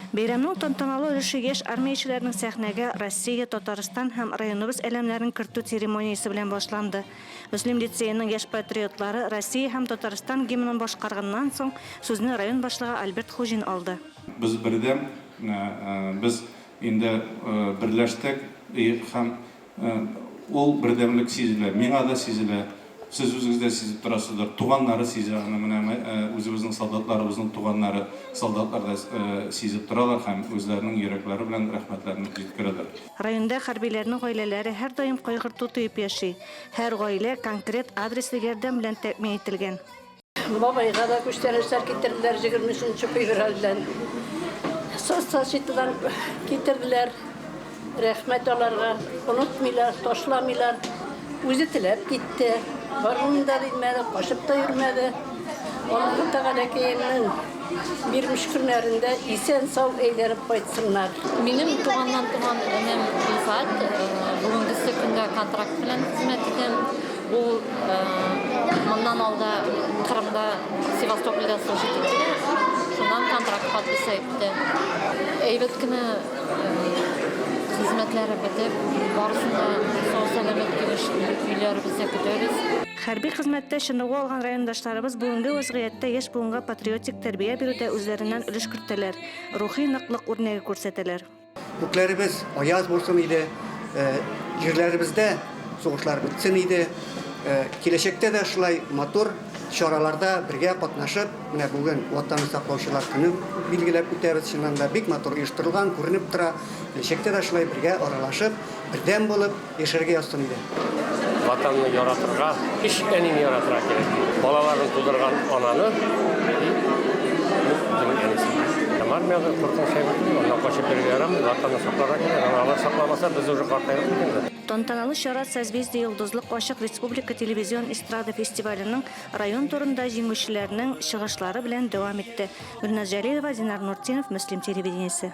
Бәйрәмнең тантаналы өлеше яшь армиячеләрнең сәхнәгә Россия, Татарстан һәм районыбыз әләмнәрен кертү церемониясе белән башланды. Мөслим лицееның яшь патриотлары Россия һәм Татарстан гимнын башкарганнан соң, сүзне район башлыгы Альберт Хуҗин алды. Без бердәм, без инде берләштек һәм Ул бердәмлек сизелә, миңа да сизелә, сез үзегез дә сизеп торасыздыр, туганнары сизә аны, менә үзебезнең солдатларыбызның туганнары, солдатлар да сизеп торалар һәм үзләренең йөрәкләре белән рәхмәтләрен җиткерәләр. Районда хәрбиләрнең гаиләләре һәрдаим кайгырту тоеп яши. Һәр гаилә конкрет адреслы ярдәм белән тәэмин ителгән. Бабайга да күчтәнәчләр китерделәр 23 нче февральдән. Соцзащитадан китерделәр. Рәхмәт аларга. Онытмыйлар, ташламыйлар. Үзе теләп китте. Баруын да димәде, качып та йөрмәде. Аллаһы Тәгаләкәемнең бирмеш көннәрендә исән-сау әйләнеп кайтсыннар. Минем туганнан туган энем Илфат бүгенгесе көндә контракт белән хезмәт итә. Ул моннан алда Кырымда, Севастопольдә служить итте дә, шуннан контракт подписать итте. Әйбәт кенә хезмәтләре бетеп, барысын да сау-сәламәт килеш өйләребездә көтәбез. Хәрби хезмәттә чыныгу алган райондашларыбыз бүгенге вәзгыятьтә яшь буынга патриотик тәрбия бирүдә үзләреннән өлеш кертәләр, рухи ныклык үрнәге күрсәтәләр. Күкләребез аяз булсын иде, җирләребездә сугышлар бетсен иде. Киләчәктә дә шулай матур чараларда бергә катнашып, менә бүген Ватанны саклаучылар көне билгеләп үтәбез. Чыннан да бик матур оештырылган, күренеп тора. Киләчәктә дә шулай бергә аралашып, бердәм булып, Яшәргә язсын иде. Ватанны яратырга, өч әнине яратырга кирәк. Балаларын тудырган ананы и үзенең әнисен. Һәм армиядә куркыныч әйбер түгел, аннан качып йөрергә ярамый, Ватанны сакларга кирәк. Аны алар сакламаса, без уже картайдык бит инде. Тантаналы чара Созвездие-Йолдызлык ачык республика телевизион эстрада фестиваленең район турында җиңүчеләрнең чыгышлары белән дәвам итте. Гөлназ Җәлилова, Динар Нуртдинов, Мөслим телевидениесе.